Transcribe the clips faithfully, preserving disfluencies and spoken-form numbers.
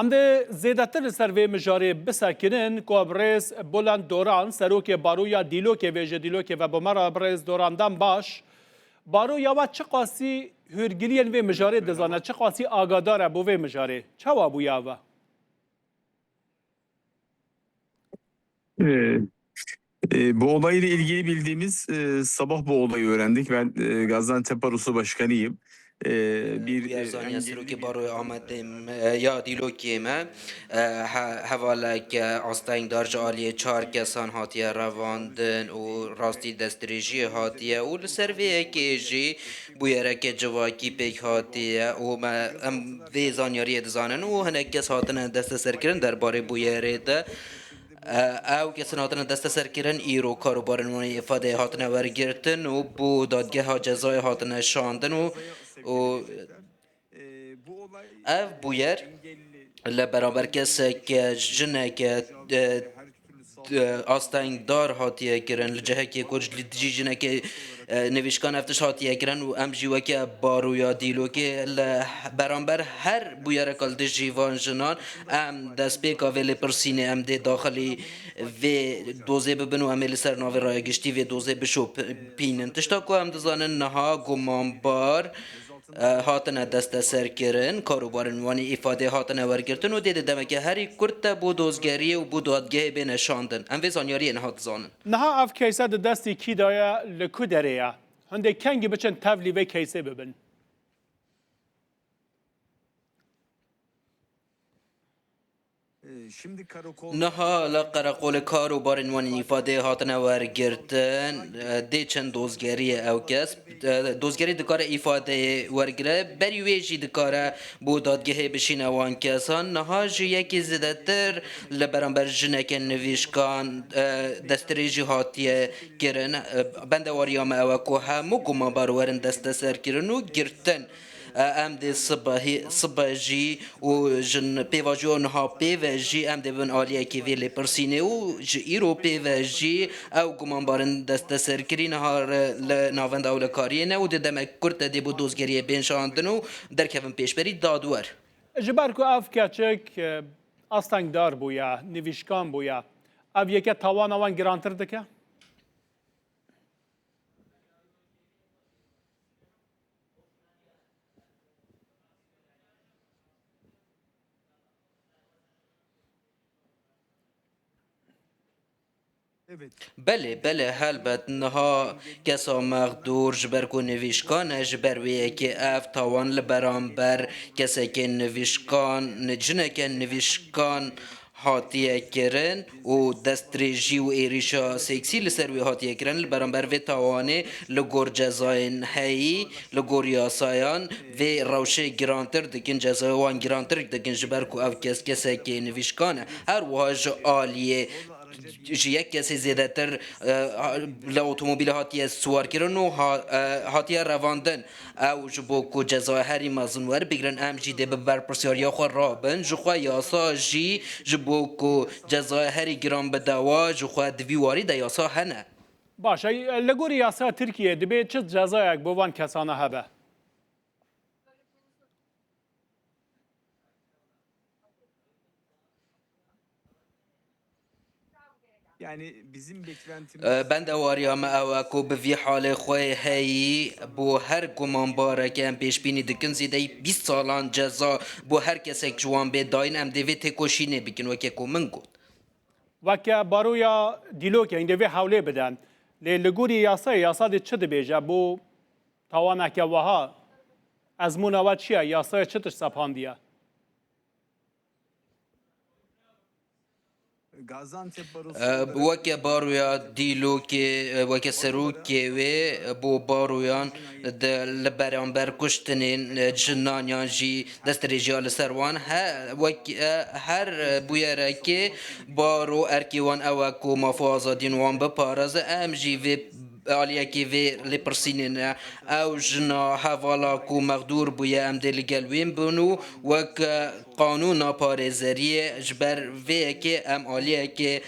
Em dê zêdetir li ser vê mijarê bisekinin ku birêz Bulent Doran, serokê Baroya Dîlokê, vê ji Dîlokê ve bo me re. Birêz Doran, dem baş. Baroya we çiqasî hûrgiliyên vê mijarê dizane, çiqasî agadar e bo vê mijarê? Çawa bûye eve? Ee, e, bu olayla ilgili bildiğimiz, e, sabah bu olayı öğrendik. Ben, e, Gaziantep Barosu Başkanıyım. Ee, bir, Bûyer e, zaniya serokê baroya Amedê me, ya Dîlokê me, e, he-, hevalek, e, astengdar ji aliyê çar kesan hatiye revandin û rastî destdirêjiyê hatiye û li ser vê yekê jî bûyereke civakî pêk hatiye û me, em vê zanyariyê dizanin û hinek kes hatine desteserkirin derbarê bûyerê de. E, ew kesin hatine desteserkirin, îro karûbarên wan ê îfadeyê hatine wergirtin û bo dadgeha cezayê hatine şandin û, û ev bûyer li beraber kesek, e, jinek, e, e, astengdar hatiye kirin, li cihekê ku ji dijî jinekê, e, nivîşkan ev tişt hatiye kirin û em jî weke baroya Dîlokê li beramber her bûyereka li dijî van jinan em destpêka vê lêpirsînê em dê daxilî vê dozê bibin û em ê li ser navê raya giştî vê dozê bişopînin. Tişta ku em dizanin niha gumanbar, e, hatine desteserkirin, karûbarên wan ê îfadê hatine wergirtin û dê di demeke herî kurt de bo dozgeriyê û bo dadgehê bêne şandin. Em vê zanyariyê niha dizanin. Niha ev keyse di destî kî de ye, li ku derê ye? Hûn dê kengî biçin tevlî vê keysê bibin? Niha li qereqolê karûbarên wan ên îfadeyê hatine wergirtin, dê çend dozgeriyê ew kes. Dozgerî dikare îfadeyê wergire, berî wê jî dikare bo dadgehê bişîne wan kesan. Niha ji yekê zêdetir li beramber jineke nivîşkan, destdirêjî hatiye kirin. Bendewariya me ew e ku hemû gumanbar werin desteserkirin û girtin. E, em dê sibehî, sibe jî û ji n-, pêvajoya niha pê ve jî em dê bibin aliyekî vê lêpirsînê û ji îro pê ve jî ew gumanbarên desteserkirî niha re li navenda ewlekariyê ne û di demek kurt de dê bo dozgeriyê bên şandin û derkevin pêşberî dadwer. Ji ber ku ev keçik, e, astengdar bûye, nivîşkan bûye, ev yeke tawana wan girantir dike? Belê, belê, helbet niha kesa mexdûr ji ber ku nivîşkan e, ji ber wê yekê ev tawan li beramber kesekê nivîşkan, jineke nivîşkan hatiye kirin û destdirêjî û êrîşa seksî li ser wê hatiye kirin, li beramber vê tawanê li gor cezayên heyî, li gor yasayan vê rewşê girantir dikin, cezaya wan girantir dikin, ji ber ku ev kes kesekê nivîşkan e. Her wiha ji aliyê ji yek kesê zêdetir, e, li otomobîlê hatiye siwarkirin û ha-, e, hatiye revandin. Ew ji bo ku cezaya herî mezin werbigirin, em jî dê bi berpirsyariya xwe rabin, ji xwe yasa jî ji bo ku cezaya herî giran bide wa, ji xwe di vî warî de yasa hene. Baş e, li gorî yasaya Tirkiyê dibê çi cezayek bo van kesana hebe? Yani bizim beklentimiz E, bendewariya me ew e ku bi vî halê xwe yê heyî bo her gumanbarekê em pêşbînî dikin zêdeyî bîst salan ceza bo her kesek ji wan bê dayîn, em dê vê têkoşînê bikin weke ku min got. Weke baroya Dîlokê hîn dê vê hewlê bidin. Lê li gorî yasayê, yasa dê çi dibêje bo tawaneke wiha? Ezmûna we çi ye? Yasayê çi tişt sepandiye? E, weke baroya Dîlokê, e, weke serokê wê, e, bo baroyan de li beramber kuştinên, e, jinan yan jî destdirêjiya li ser wan he, wek, e, her, e, bûyerekê baro erkê wan ew e ku maf û azadiyên wan biparêze. Em jî vê aliyekî vê lêpirsînê ne. Ew jina hevala ku mexdûr bûye, em dê li gel wê bin û wek, e, qanûna parêzeriyê. Ji ber vê yekê em aliyekê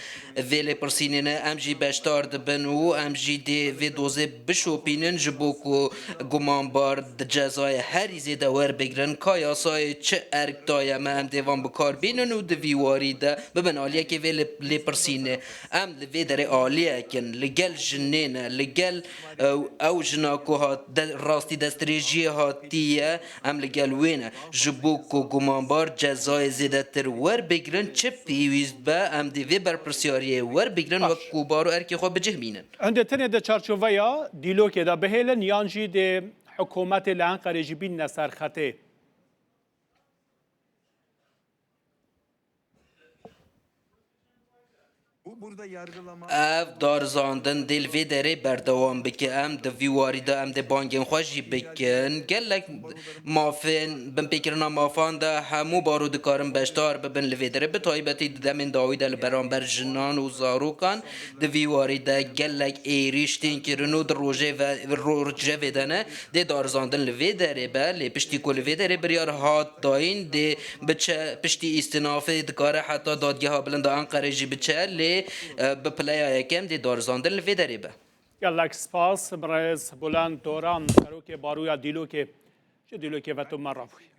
vê lêpirsînê ne, em jî beşdar dibin û em jî dê vê dozê bişopînin, ji bo ku gumanbar di cezayê herî zêde werbigrin. Ka yasayê çi erk daye me, em dê van bi kar bînin û di vî warî de bibin aliyekê vê lê-, lêpirsînê. Em li vê derê aliyek in, li gel jinê ne, li gel, ew, ew jina ku hat, de, rastî destdirêjiyê hatiye, em li gel wê ne. Ji bo ku gumanbar cezayê zêdetir werbigrin, çi pêwîst be, em dê vê berpirsiyariyê werbigrin, Baş. Wek ku bar û erkê xwe bi cih bînin. Hûn dê tenê di çarçoveya dîlokê de bihêlin yan jî dê hikûmetê li Enqerê jî bînine ser xetê? Ev darizandin dê li vê derê berdewam bike. Em di vî warî de em dê bangên xwe jî bikin. Gelek mafên, binpêkirina mafan de hemû baro dikarin beşdar bibin li vê derê. Bi taybetî di demên dawî de li beramber jinan û zarokan di vî warî de gelek êrîş tên kirin û di rojê ve, rojevê de ne. Dê darizandin li vê derê be, lê piştî ku li vê derê biryar hat dayîn, dê biçe piştî îstinafê, dikare heta Dadgeha Bilind a Enqerê jî biçe, lê, e, bi pileya yekem dê darizandin li vê derê be. Gelek spas, birêz Bulent Doran, serokê Baroya Dîlokê, ji Dîlokê ve tu me re bûyî.